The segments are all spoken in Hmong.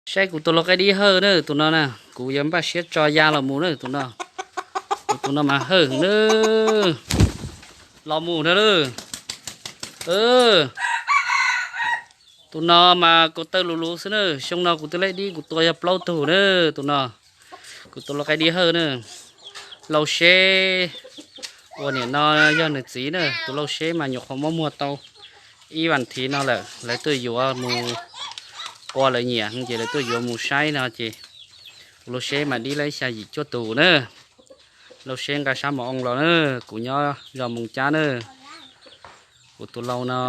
Saib kuv tus lau qaib dib hawj na, tus no na, kuv yuav npaj siab tso ya los mus na, tus no. Kuv tus no mas hawj heev na, los mus na lawm. Tus no mas ko taw luv luv xwb na, xyoo no kuv tus lau qaib dib kuv tua yog plaub tug na, tus no. Kuv tus lau qaib dib hawj na, lau seb, uas nim no yog nws txiv na, tus lau seb mas nyuam qhuav muab muag tau ib vas thiv no lawm, lawv tuaj yuav mus qua lawv nyiam ces lawv tuaj yuav mus saib no ces kuv lau seb mas dib lab xya yim cuaj tus na. Lau seb nqa sab mos oo los na, kuv nyob zos Moos Cab na. Kuv tus lau no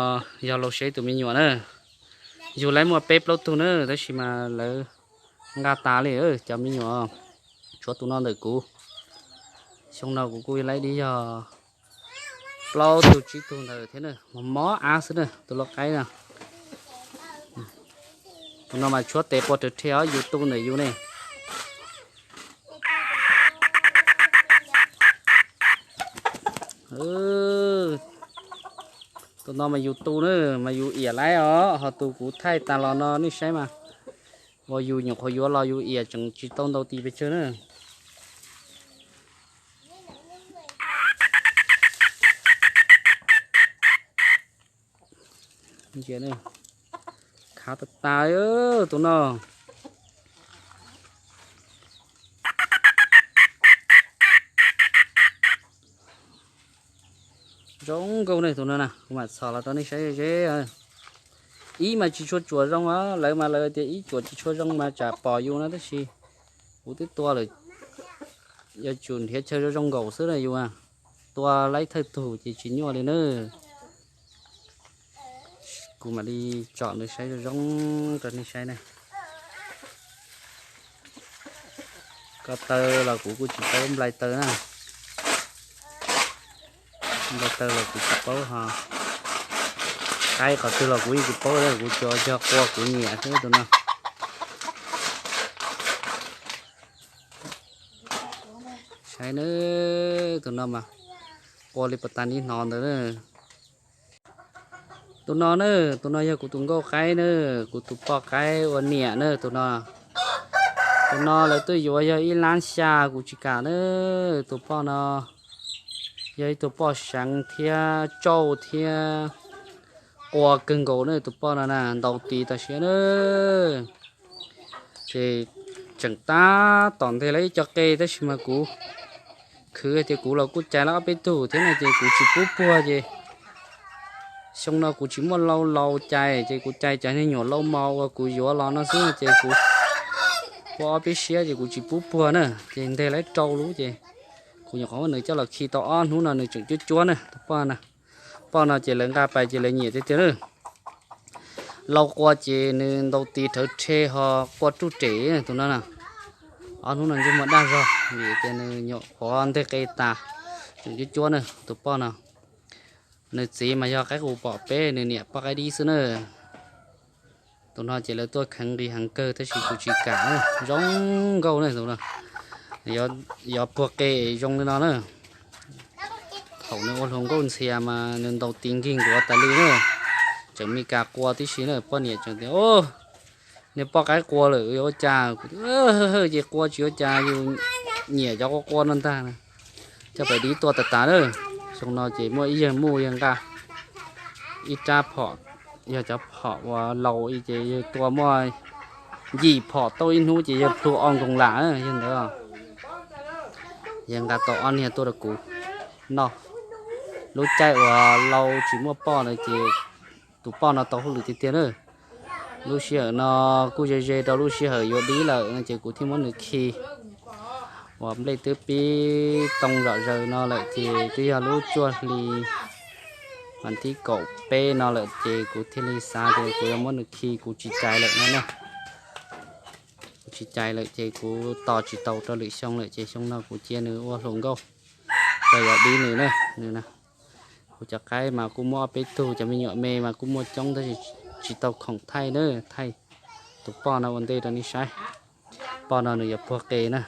yog lau seb tus me nyuam na. Yug lawv muaj peb plaub tug na, tab sis mas lawv nqa tas li cov me nyuam. Tshuav tus no ntawm kuv. Xyoo no kuv kuj lab dib yog plaub tug tsib tug ntawd thiab na, mos mos av xwb na, tus lau qaib no. Tus no mas tshuav tes quas rawv rhe os, yus tu ntawm yus ne. Tus no mas yus tu na, mas yus iam laiv os, ho tus kuv thaij tas los no nej saib mas, uas yus nyuam qhuav yuav los yus iam tseem tsis tau ntau tis pes tsawg na. Khav tas tas tus no. Zoo nkauj ne tus no na, kuv mam txhom los rau nej saib ze. Ib mas tsis tshua tsuam zoo os, lawv mas lawv tias ib tsuam tsis tshua zoo mas tsam pom yus no tab sis kuv twb tua lawm, yuav tsum nrhiav chaw zoo zoo nkaus xwb na yus. Tua laib thawj tug ces tsis nyuaj li na. Kuv mam li tsom nws saib zoo zoo rau nej saib na. Ko taw los kuv kuj tsis paub nplai taw na. Nplai taw los kuv tsis paub ho. Qaib qhov twg los kuv yeej tsis paub, kuv tsuas yog qua kuv nyiam xwb tus no. Saib na, tus no mas qua li pas tas nib hnov ntawd na. Tus no na, tus no yog kuv tus nkauj qaib na, kuv tus poj qaib ua niam na tus no. Tus no lawv tuaj yuav yog ib lab xya kuv tsis kam na. Tus poj no yog ib tug poj seev thiab tsauj thiab qua kawg nkaus na, tus poj no na ntaus tis tam sim na. Ces tseem tab tom nteg lawv ib co qe tab sis mas kuv khwv tias kuv los kuj cais lawv ob peb tug thiab no ces kuv tsis pub puag ces xyoo no kuv tsis muaj lau laus cais ces kuv cais cov niag nyuam lau mos uas kuv yuav los no xwb ces kuv pua ob peb siab ces kuv tsis pub puag na. Ces nteg lawv rau lub ces kuv nyuam qhuav muab nws coj los khi tau ob hnub no nws tseem cuab cuab na tus poj na. Poj no ces lawv nqa pais ces lawv nyiam tiag tiag na. Lau qua ces nws ntaus tis rhawv rhe ho qua ruj rem tus no na. Ob hnub no ntsej muag daj zog vim tias nws nyuam qhuav nteg qe tas, tseem cuab cuab na tus poj no. Nws txiv mas yog qaib qus pom peb, nws niam poj qaib dib xwb na. Tus no ces lawv tuaj kheev nqis heev kawg tab sis kuv tsis kam na, zoo nkauj na tus no. Yuav puag qe zoo li no na. Thaum nws ua hluas nkauj ntxhias mas nws ntaus tis nkig nkuav tas li na. Tseem me kas qua tib si na, poj niam tseem tias, niag poj qaib qua lawm yuav ua cas? Kuv tias, hawj ces qua tsis ua cas, yus nyiam cov qua qua no ntag na. Coj pais dib tua tas tas na. Xyoo no ces muaj ib yawg muj yawg nqa ib rab phom, yog cov phom uas laus ces yawg tua muaj yim phom tau ib hnub ces yawg plhu o nkoos lam yawg ntawd. Yawg nqa tau ob niag tuaj rau kuv noj. Lub caij uas lau tsis muaj poj na ces tus poj no tau hauj lwm tiag tiag na. Lub sij hawm no kuj ze ze rau lub sij hawm yuav dib lawm no ces kuv thiaj muab nws khi. Uas nplej twb pib too zom zaws no lawm ces twb yog lub cuaj hli vas thib kaum peb no lawm ces kuv thiaj li xav tias kuv yuav muab nws khi, kuv tsis cais lawm no na. Kuv tsis cais lawm ces kuv tos tsis tau rau lwm xyoo lawm ces xyoo no kuv cia nws ua hluas nkauj, tau yuav dib nws na. Nws, kuv cov qaib mas kuj muaj ob peb tug, cov me nyuam me mas kuj muaj coob tab sis tsis tau khoom thaij na, thaij tus poj no ua ntej rau nej saib. Poj no nws yuav puag qe na.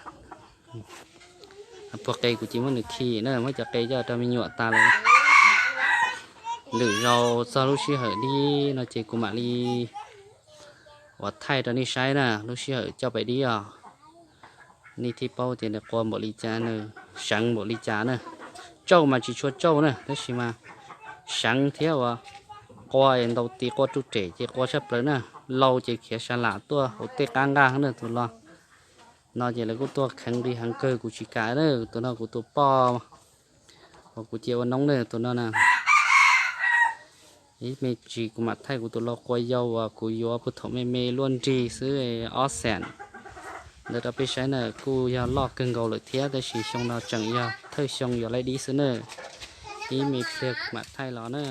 Puag qe kuv cia muab nws khi na, muab cov qe coj rau me nyuam tas lawm. Lwm zaus txog lub sij hawm dib no ces kuv mam li uas thaij rau nej saib na, lub sij hawm coj pais dib os. Nej thiaj paub tias nws qua npaum li cas, nws seev npaum li cas na. Tsauj mas tsis tshua tsauj na, tab sis mas seev thiab uas qua ntaus tis qua ruj rem ces qua tshaj plaws na. Laus ces khiav sa lam tuaj hauv tej qab nqaj na tus los. No ces lawv kuj tuaj kheev nqi heev kawg, kuv tsis kam na, tus no kuv tus poj uas kuv cia ua noob na, tus no na. Ib me ntsis kuv mam thaij kuv tus lau qua yau uas kuv yuav puag thaum me me luaj nrig xwb, ob xees ntawd rau peb saib na, kuj yog loj kawg nkaus lawm thiab, tab sis xyoo no tseem yog thawj xyoo yuav laij dib xwb na. Ib me pliag kuv mam thaij los na.